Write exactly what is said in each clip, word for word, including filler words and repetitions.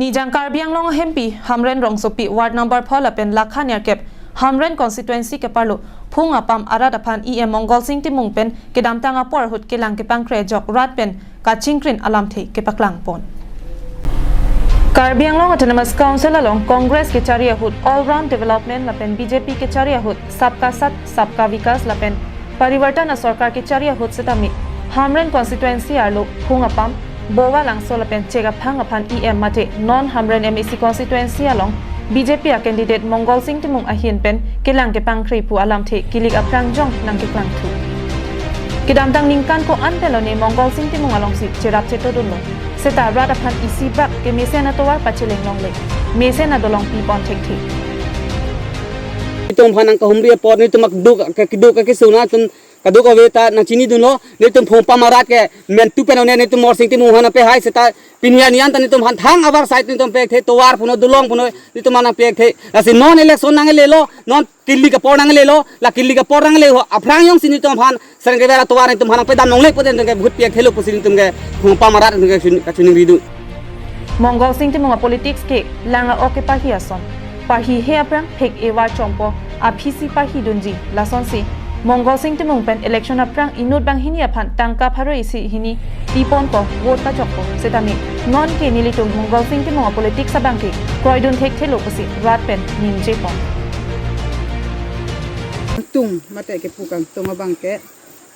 Nijang Karbi Anglong ahempi Hamren rongsopi ward number pho lapen lakha nerkep Hamren constituency keparlo phung apam arat aphan E M Mongalsing Timung pen kedamtang apor ahut kelang kepangkre ajok rat pen kachingkrin alamthe kepaklangpon. Karbi Anglong Autonomous Council along Congress kechari ahut all round development lapen B J P kechari ahut sabka saath sabka vikas lapen parivartan asorkar kechari ahut setame Hamren constituency arlo phung apam Bowa Langso lapen chek aphang aphan E M mate non Hamren M A C constituency along B J P a candidate Mongalsing Timung ahin pen kelang kepangkre pu alamthe kilik aphrang jong nangkeklangthu. Kedamtang ningkan ko-an pen lone Mongalsing Timung alongsi cherap chetodunlo. Seta rat aphan isi bak kemesen atovar pacheleng longle, mesen adolong pipon thekthe. Itum aphan nangkahumri apor, itum akduk, keduk, kesung atum kaduk ave ta nangchinidunlo, netum phung apam arat ke mentu pen one netum Mongalsing Timung aphan nangpehai seta pini an ta netum aphan thang abar side netum pekthe, tovar punon, dolong punon netum aphan nangpekthe. Lasi non election nanglelo, non kilik apor nanglelo, la kilik apor nangle ho aphrang jongsi netum aphan sereng kever atovar netum aphan nangpedam longle pute netum ke vote pekthelo pusi netum ke phung apam arat netum ke kachun-, kachiningridun. Mongalsing Timung a politics ke lang a-ok keparhi ason. Parhi he aphrang phek-e var chompo, aphisi parhidunji, lasonsi Mongalsing Timung pen election aphrang inut banghini aphan tangka pharo isi hini pipon ko vote pajokpo. Setame non ke nelitum Mongalsing Timung a politics abang ke kroidun thekthelo pusi rat pen ningjepon. Tung mate kepu kangtung abang ke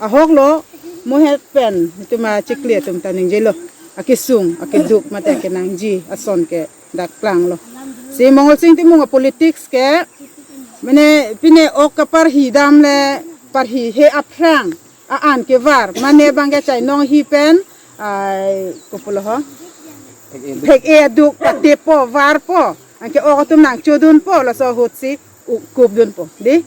ahok lo, muhet pen itum achikli atum ta ningjelo, akesung akeduk mate akenangji ason ke dak klanglo. Si Mongalsing Timung a politics ke mane pine ok keparhi dam le parhi he aphrang a-an kevar mane abang ke chainong hi pen ai kopulo ho, phek-e aduk patepo varpo, anke ok atum nangchodunpo, laso ahutsi u-, kupdunpo. Di?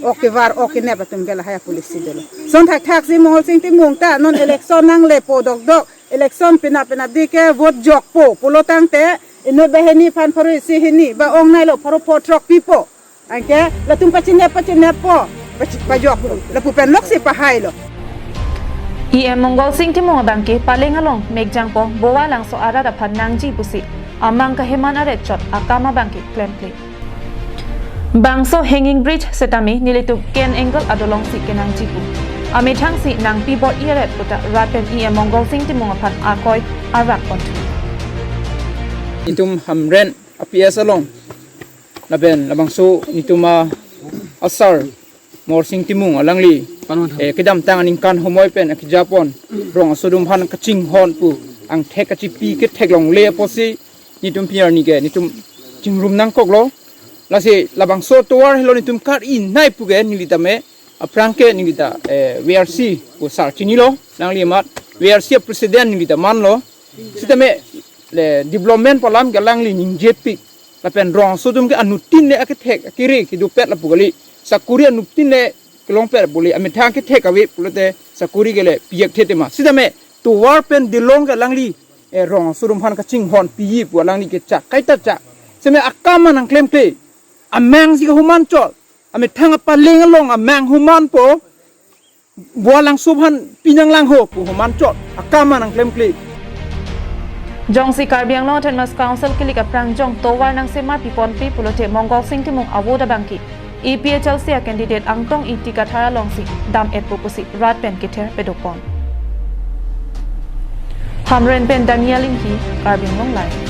Ok kevar, ok kenep atum ke lahai a policy dolo. Son thakthak si Mongalsing Timung ta non election nanglepo dokdok, election penap penapdi ke vote jokpo pulo tangte inut banghini aphan pharo isi hini ba ong nailo pharo pho throk pipo. Anke latum pachinep pachineppo, pachi-, pajokpo. Lapu pen loksi pahailo. E M Mongalsing Timung abang ke paleng along mekjangpo Bowa Langso arat aphan nangji pusi amang kaheman aret chot akam abang ke klemkle. Bangso hanging bridge setame nelitum Ken Angle adolongsi kenangji pu. Amethangsi nangpi bor-i aret puta rat pen E M Mongalsing Timung aphan akoi arak ponthu. Itum Hamren a P S along lapen labangso netum a asar Mongalsing Timung alangli, eh, kedamtang aningkan homoi pen akejapon rong asodum aphan kachinghon pu angthek kachipi kethek longle apotsi netum pini arni ke netum chingrum nangkoklo. Lasi labangso tovar helo netum kar-i nai pu ke neli tame aphrang ke neli ta, eh, V R C pu sar chinilo, nangli amat V R C a president neli ta manlo. Sitame le development pu alam ke alangli ningjepik. Lapen rong asodum ke anuttin le akethek akere kedopet lapu kali. Sakuri anuttin le kelongpet pu le, amethang kethek ave pulote sakuri ke le pi-ekthe tema. Sitame tovar pen dolong ke alangli, eh, rong asodum aphan kachinghon piji pu alangli kechak kaita chak. Sitame akam nangklemkle. Amang si kahuman chot. Amethang apaleng along amang humanpo. Bowa Langso aphan pinang langho pu human chot, akam nangklemkle. Jongsi Karbi Anglong Autonomous Council kilik aphrang jong tovar nangsemar piponpe pulote Mongalsing Timung a vote abang ke A P H L C a candidate Angtong Ingti Kathar alongsi dam-etpo pusi rat pen kether pedopon. Hamren pen Daniel Inghi, Karbi Anglong Live.